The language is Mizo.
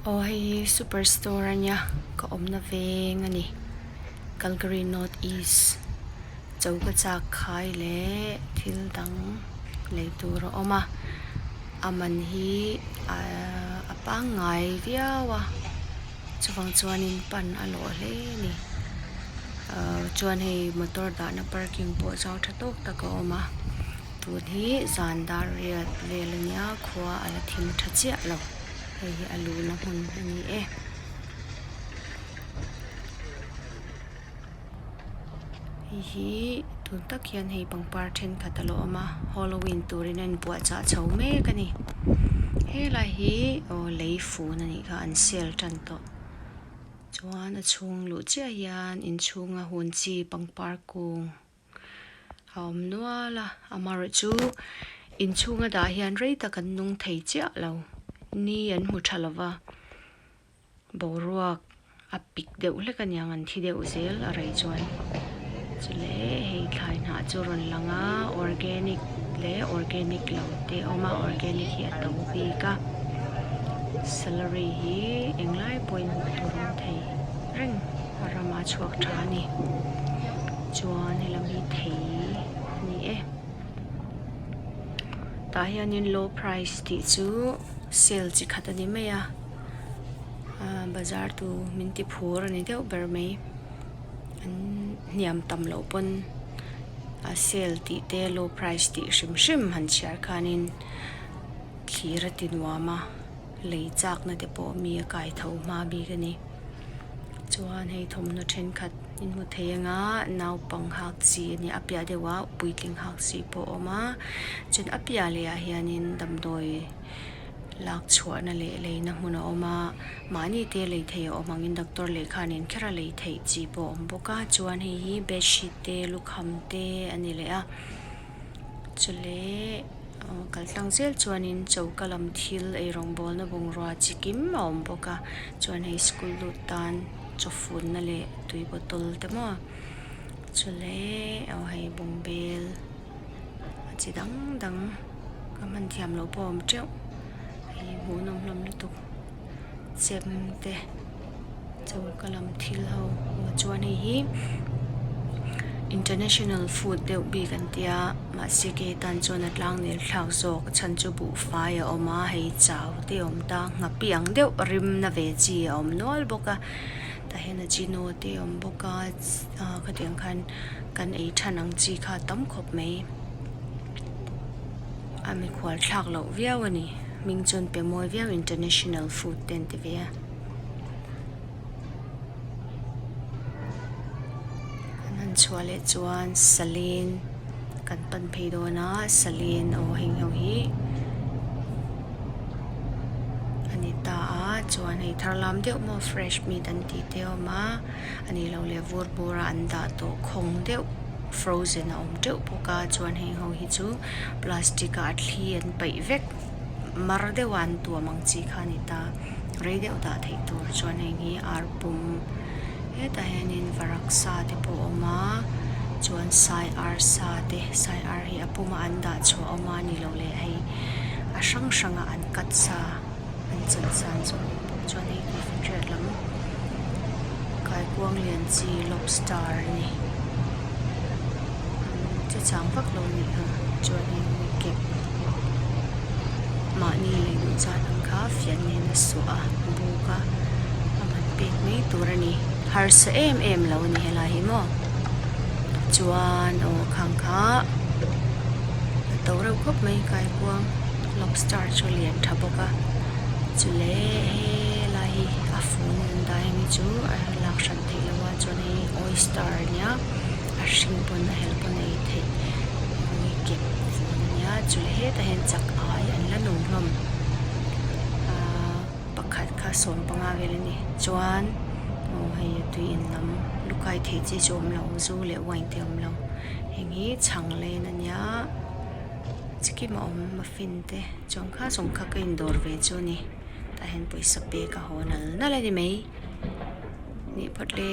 Aw hei hi super store a nia ka awmna veng a ni Calgary north east choka chak khai leh thil dang lei tur a awm a a man hi ahh a pangngai viau a chuvang chuanin pan a lawh hle a ni ahh chuan hei motor dahna parking pawh zau tha tawk tak a awm a. Tun hi zan dar riat vel a nia khua a la thim tha chiah lo hei hi a luhna hmun a ni e. Hei hi tun tak hian hei pangpar thenkhat a lo awm a halloween turin a inbuahchah chho mek a ni helai hi aw lei fun a nih kha an sale tan tawh chuan a chhung luh chiah hian inchhunga hun chi pangpar kung. A awm nual a amaherawh chu inchhunga dah hian rei tak an nung thei chiah lo ni an hmu tha lo va boruak a pik deuh hlek a niang an thi deuh zel a rei chuan chule hei thlai hnah chu a rawn lang a organic leh organic lo te a awm a organic hi a to bik a celery hi englai pawhin hmuh tur a awm thei reng. A rama chhuak tha a ni chuan helam hi thei a ni e tah hianin low price tih chu sale chi khat a ni mai a ahh bazar tu min ti phur a ni deuh ber mai an hniam tam loh pawn a sale tih te low price tih hrim hrim han chhiar khanin thlir a ti nuam a lei chakna te pawh mi a kai tho hma bik a ni. Chuan hei thawmhnaw thenkhat in hmu thei anga naupang hak chi a nia a piah deuh ah puitling hak chi pawh a awm a chuan a piah leh ah hianin damdawi lak chhuahna leh leina hmun a awm a mahni te lei theih a awm angin doctor lehkha nen kher a lei theih chi pawh a awm bawk a chuan hei hi bedsheet te lukham te a ni leh a chuleh. Kal tlang zel chuanin choka lam thil eirawng bawlna bungrua chi kim a awm bawk a chuan hei school lut tan chaw funna leh tui bottle te maw chule aw hei bungbel a chi dang dang ka hman thiam loh pawh a awm teuh hei hmuhnawm hlawm lutuk chem te choka lam thil ho chuan hei hi international food deuh bik an tia mahse kei tan chuan a tlang nel thlak zawk a chhan chu buhfai a awm a hei chau te a awm ta nghapih ang deuh rim na ve chi a awm nual bawk a tah hian a chino te a awm bawk a ah khatiang khan kan ei than ang chi kha a tam khawp mai a mikhual thlak loh viau a ni. Hming chuan pe mawi viau international food te an ti ve a. An han chhuah leh chuan salen kan pan phei dawn a salen aw heng ho hi a ni ta a chuan hei thar lam deuh maw fresh meat an tih te a awm a a nih loh leh vur bur a an dah tawh khawng deuh frozen a awm teuh bawk a chuan heng ho hi chu plastic ah a thli an paih vek mar deuh a an tuam ang chi kha a ni ta rei deuh dah theih tur chuan heng hi ar pum hetah hianin varak sa te pawh a awm a chuan sai ar sa te sai ar hi a pum a an dah chhuah a awm a ni loh leh hei a hrang hrang a an cut sa an chan sa an zawrh leh bawk chuan hei tuifinriat lam kaikuang lian chi lobster a ni che chang vak lo a nih kha chuan hei kep mahni lei duh zat ang kha fian nen a suah a buk a a man pek mai tur a ni harsa em em lo a ni helai hi maw chuan aw khang kha a to reuh khawp mai kaikuang lobster chu lian tha bawk a chule helai hi a fun an dah hemi chu a lak hran theih loh a chuan hei oyster a nia a hring pawn a hel pawn a ei theih ui kep fun a nia chule hetah hian chak ai an la nung hlawm ahh pakhat kha sawmpanga vel a ni chuan aw hei a tui in lam lukai theih chi chu a awm lo zu leh wine te a awm lo heng hi chhang len a nia. Chikim a awm muffin te chuan kha zawng kha ka indawr ve chu a ni tah hian pawisa pek a haw nal nal a ni mai nih phawt le.